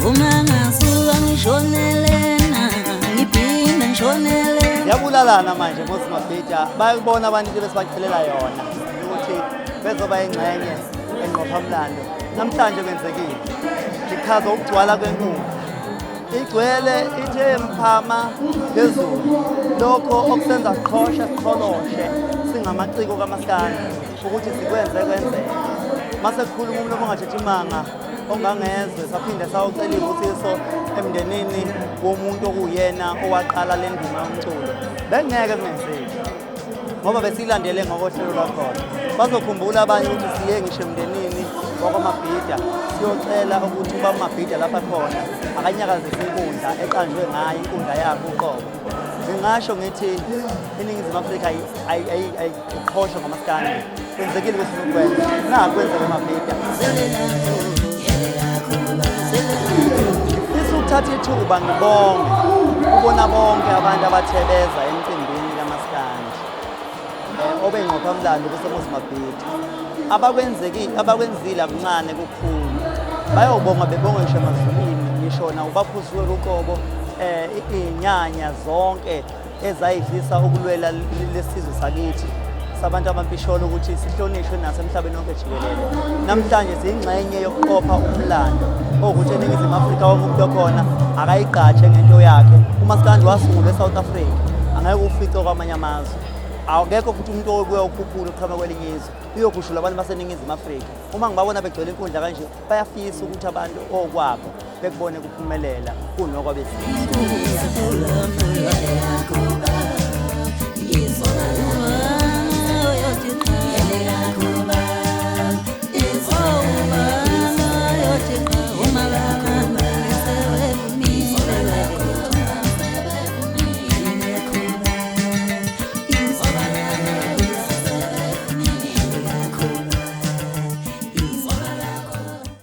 Uma ngasuka ngishonelena ngiphinda ngishonelena. Yabulalana manje Muzi Mabhida, bayakubona abantu into besibacelela yona ukuthi bezoba ingxenye engqophamlando. Namhlanje kwenzekile. Ngichaza ukugcwala kwenkundla. Igcwele ithe mphama phezulu. Lokho okusenza siqhoshe siqholoshe singamaciko kamaskandi ukuthi sikwenze kwenzeke. Mase kukhuluma umlomo ongathethi imanga ongangezwe saphinde sawucela izibusiso emndenini womuntu okuwuyena owaqala le ndima yomculo. Bengeke kungenzeki ngoba besilandele ngokohlelo lwakhona. Bazokhumbula abanye ukuthi siye ngisho emndenini wakwaMabhida siyocela ukuthi uba uMabhida lapha khona akanyakazise inkundla eqanjwe ngayo inkundla yakhe uqobo. Ngingasho ngithi iNingizimu Afrika ayiqhoshe ngomaskandi. Kwenzekile kwesifuna ukwenza. Nakhu kwenzeka eMabhida. Ngifisa ukuthatha ithuba ngibonge kubona bonke abantu abathebeza emcimbini kamaskandi obengqophamlando kuseMuzi Mabhida. Abakwenzeki abakwenzile akuncane kukhulu. Bayobonga bebonge ngisho emazulwini ngisho nawubaphuziwe uqobo iy'nyanya zonke ezayifisa ukulwela lesizwe sakithi sabantu abampisholo ukuthi sihlonishwe nasemhlabeni wonke jikelele. Namhlanje siyingxenye yokuqopha umlando owukuthi eNingizimu Afrika wonke umuntu okhona akayigqaje ngento yakhe. Umaskandi wasungulwa eSouth Africa, angeke ufice kwamanye amazwe. Akekho futhi umuntu obuya ukhuphula uqhamuka kwelinye izwe uyokhushula abantu baseNingizimu Afrika. Uma ngibabona begcwele inkundla kanje bayafisa ukuthi abantu okwabo bekubone kuphumelela kunokwabezizwe.